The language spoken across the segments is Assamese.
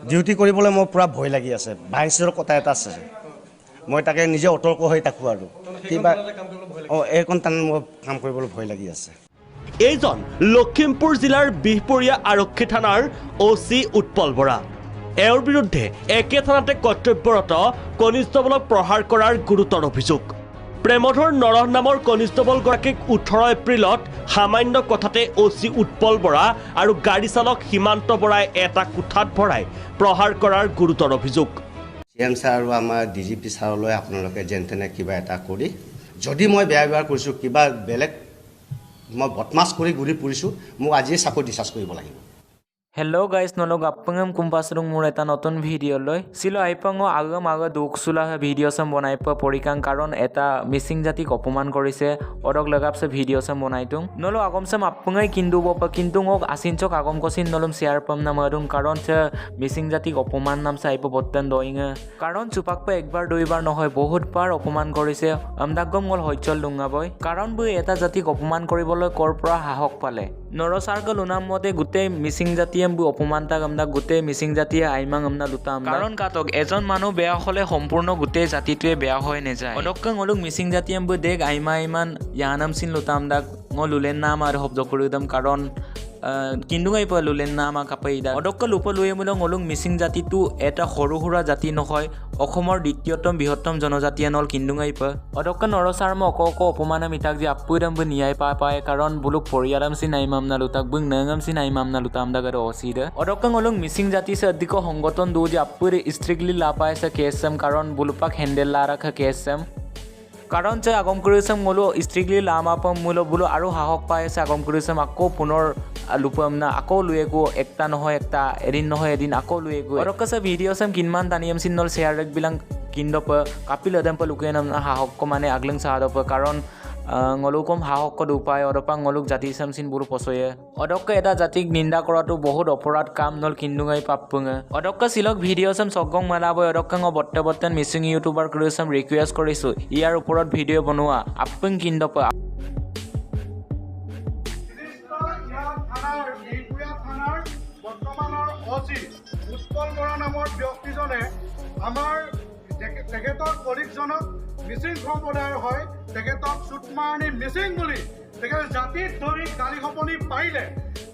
ডিউটি কৰিবলৈ মোৰ পূৰা ভয় লাগি আছে। ভাইচৰ কথা এটা আছে, মই তাকে নিজে অতৰ্ক হৈ থাকোঁ আৰু কিবা এইখন থানাত মোৰ কাম কৰিবলৈ ভয় লাগি আছে। এইজন লখিমপুৰ জিলাৰ বিহপুৰীয়া আৰক্ষী থানাৰ অ' চি উৎপল বৰা। এওঁৰ বিৰুদ্ধে একে থানাতে কৰ্তব্যৰত কনিষ্টবলক প্ৰহাৰ কৰাৰ গুৰুতৰ অভিযোগ। প্ৰেমধৰ নৰহ নামৰ কনিষ্টবলগৰাকীক 18 এপ্ৰিলত সামান্য কথাতে অ' চি উৎপল বৰা আৰু গাড়ী চালক সীমান্ত বৰাই এটা কোঠাত ভৰাই প্ৰহাৰ কৰাৰ গুৰুতৰ অভিযোগ। চি এম ছাৰ আৰু আমাৰ ডি জি পি ছাৰলৈ আপোনালোকে যেন তেনে কিবা এটা কৰি, যদি মই বেয়া ব্যৱহাৰ কৰিছোঁ, কিবা বেলেগ মই বদমাছ কৰি ঘূৰি ফুৰিছোঁ, মোক আজিয়ে চাকৰি ডিচাৰ্জ কৰিব লাগিব। Hello guys, nolog appangam kumpasrung mur eta নতুন ভিডিঅ লৈ চিলো আইপাঙো আগম আগ দুখ চুলা ভিডিঅ' চাম বনাই পোৱা পৰিকাং, কাৰণ এটা মিচিং জাতিক অপমান কৰিছে। অদক লগাপছে ভিডিঅ' চাম বনাই তুং নলো আগম চাম আপঙাই কিন্তু বপা কিন্তু মোক আসিনচক আগম কচিন নলুম শ্বেয়াৰ পাম নাম আদুং, কাৰণ মিচিং জাতিক অপমান নাম চাইপ বৰ্তন দইঙে, কাৰণ চুপাক পা একবাৰ দুইবাৰ নহয়, বহুতবাৰ অপমান কৰিছে। আমদাগম গ'ল সহ্যল ডুঙাবই, কাৰণ বৈ এটা জাতিক অপমান কৰিবলৈ ক'ৰ পৰা সাহস পালে? নৰচাৰ্গ লুনাম মতে গোটেই মিচিং জাতিয়ে অপমান তাক আমদা গোটেই মিচিং জাতিয়ে আইমাং আমনা লুতা। কাৰণ কাটক এজন মানুহ বেয়া হ'লে সম্পূৰ্ণ গোটেই জাতিটোৱে বেয়া হৈ নাযায়। অদক্কং অলুক মিচিং জাতিয়ে দেখ আইমা ইমান ইয়ানাম চিন লুতা আমদাক লুলেন নাম আৰু শব্দ কৰি দম, কাৰণ কিন্তু এই লুলেন নাম কাপাই অদক্ক লুপ লুয়ে মুলং অলুং মিচিং জাতিটো এটা সৰু সুৰা জাতি নহয়, অসমৰ দ্বিতীয়তম বৃহত্তম জনজাতি নল। কিন্দুঙাই প অদক্ক নৰচাৰ্ম অক অক অপমান মিতাক যে আপুদম নিয়াই পা পায়, কাৰণ বুলুক পৰিয়ালম চি নাইমাম না লুতাক বুং নঙম চি নাইমাম না লুতাম দাগাৰ অচিদ। অদক্ক অলুং মিচিং জাতি সে অধিক সংগঠন দু যে আপুৰ স্ট্ৰিক্টলি লা পায় সে কেসম, কাৰণ বুলুপাক হেণ্ডেল লা ৰাখা কেসম, কাৰণ যে আগম কৰিছে মোলো ষ্ট্ৰিক্টলি লামাপম মোলো বোলো আৰু সাহস পাই আছে। আগম কৰিছে আকৌ পুনৰ লুপাম না আকৌ লুয়েগো, একটা নহয় একটা, এদিন নহয় এদিন আকৌ লুয়েগো। আৰু কছে ভিডিঅ' চাম কিমান টানিম চিনল শ্বেয়াৰ বিলাক কিন্দপ কাপিল এদম লুকে নাম সাহস মানে আগলং চাহ, কাৰণ ngolukom সাহস দুপায় অদপা ngoluk জাতি চামচিন বুৰু পচয়ে। অদক্ক এটা জাতিক নিন্দা কৰাটো বহুত অপৰাধ কাম নল কিন্দুঙাই পাপুঙে। অদক্ক চিলক ভিডিঅ' চাম চগং মেলাবই। অদক্ক বৰ্তে বৰ্তমান মিচিং ইউটিউবাৰ কৰি চাম ৰিকুৱেষ্ট কৰিছোঁ, ইয়াৰ ওপৰত ভিডিঅ' বনোৱা আপুং কিন্দপ। থানাৰ বিহপুৰীয়া থানাৰ বৰ্তমানৰ অ' চি উৎপল বৰা নামৰ ব্যক্তিজনে আমাৰ তেখেতৰ কলিগজনক, মিচিং সম্প্ৰদায়ৰ হয়, তেখেতক চুটমাৰণি মিচিং বুলি তেখেতে জাতিত ধৰি গালি শপনি পাৰিলে।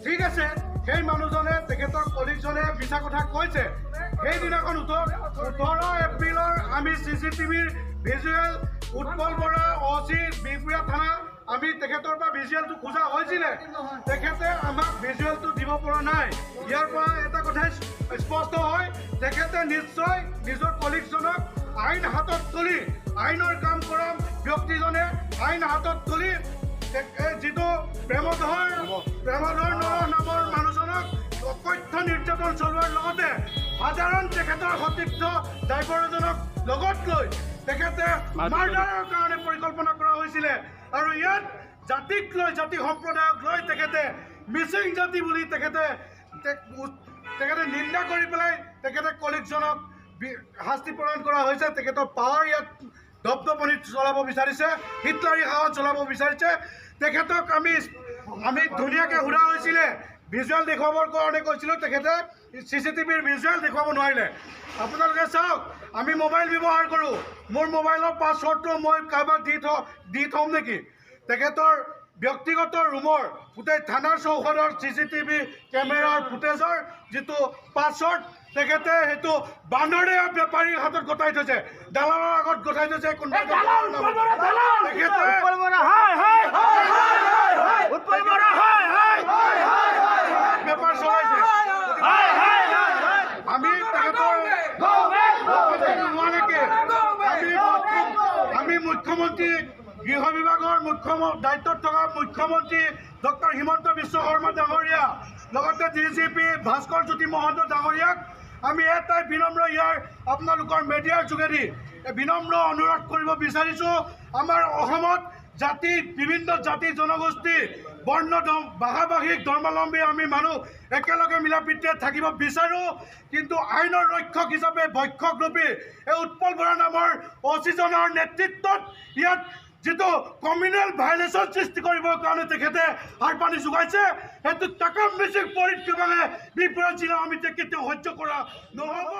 ঠিক আছে, সেই মানুহজনে, তেখেতৰ কলিগজনে মিছা কথা কৈছে। সেইদিনাখন 18 এপ্ৰিলৰ আমি চি চি টিভিৰ ভিজুৱেল, উৎপল বৰা অ' চি বিহপুৰীয়া থানা, আমি তেখেতৰ পৰা ভিজুৱেলটো খোজা হৈছিলে, তেখেতে আমাক ভিজুৱেলটো দিব পৰা নাই। ইয়াৰ পৰা এটা কথাই স্পষ্ট হয়, তেখেতে নিশ্চয় নিজৰ কলিগজনক আইন হাতত তুলি, আইনৰ কাম কৰা ব্যক্তিজনে আইন হাতত তুলি যিটো প্ৰেমধৰ নৰহ নামৰ মানুহজনক অকথ্য নিৰ্যাতন চলোৱাৰ লগতে সাধাৰণ তেখেতৰ সতীৰ্থ ড্ৰাইভাৰ এজনক লগত লৈ তেখেতে মাৰ্ডাৰৰ কাৰণে পৰিকল্পনা কৰা হৈছিলে। আৰু ইয়াত জাতিক লৈ, জাতি সম্প্ৰদায়ক লৈ তেখেতে মিচিং জাতি বুলি তেখেতে নিন্দা কৰি পেলাই তেখেতে কলিগজনক শাস্তি প্ৰদান কৰা হৈছে। তেখেতৰ পাৱাৰ ইয়াত দপদপনিত চলাব বিচাৰিছে, হিটলাৰী শাসন চলাব বিচাৰিছে। তেখেতক আমি ধুনীয়াকৈ সোধা হৈছিলে, ভিজুৱেল দেখুৱাবৰ কাৰণে কৈছিলোঁ, তেখেতে চি চি টিভিৰ ভিজুৱেল দেখুৱাব নোৱাৰিলে। আপোনালোকে চাওক, আমি মোবাইল ব্যৱহাৰ কৰোঁ, মোৰ মোবাইলৰ পাছৱৰ্ডটো মই কাৰোবাক দি থ'ম নেকি? তেখেতৰ ব্যক্তিগত ৰুমৰ গোটেই থানাৰ চৌহদৰ চি চি টিভি কেমেৰাৰ ফুটেজৰ যিটো পাছৱৰ্ড, তেখেতে সেইটো বান্দৰে বেপাৰীৰ হাতত গতাই থৈছে, দালালৰ আগত গতাই থৈছে। কোনোবা তেখেতে বেপাৰ চলাইছে। আমি তেখেতৰ নোহোৱালৈকে আমি মুখ্যমন্ত্ৰী, গৃহ বিভাগৰ মুখ্য দায়িত্বত থকা মুখ্যমন্ত্ৰী ডক্টৰ হিমন্ত বিশ্ব শৰ্মা ডাঙৰীয়া, লগতে D G P Bhaskar Jyoti Mahanta ডাঙৰীয়াক আমি এটাই বিনম্ৰ ইয়াৰ আপোনালোকৰ মেডিয়াৰ যোগেদি বিনম্ৰ অনুৰোধ কৰিব বিচাৰিছোঁ। আমাৰ অসমত জাতি, বিভিন্ন জাতি জনগোষ্ঠী, বৰ্ণ, ভাষা ভাষিক ধৰ্মাৱলম্বী আমি মানুহ একেলগে মিলা প্ৰীতিৰে থাকিব বিচাৰোঁ। কিন্তু আইনৰ ৰক্ষক হিচাপে ভক্ষকৰূপী এই উৎপল বৰা নামৰ অচিজনৰ নেতৃত্বত ইয়াত যিটো কমিউনেল ভাইলেশ্যন সৃষ্টি কৰিবৰ কাৰণে তেখেতে সাৰ পানী যোগাইছে, সেইটো টাকাম মিচিং পৰিক্ষেপাঙে বিহপুৰীয়া জিলা সমিতিয়ে কেতিয়াও সহ্য কৰা নহ'ব।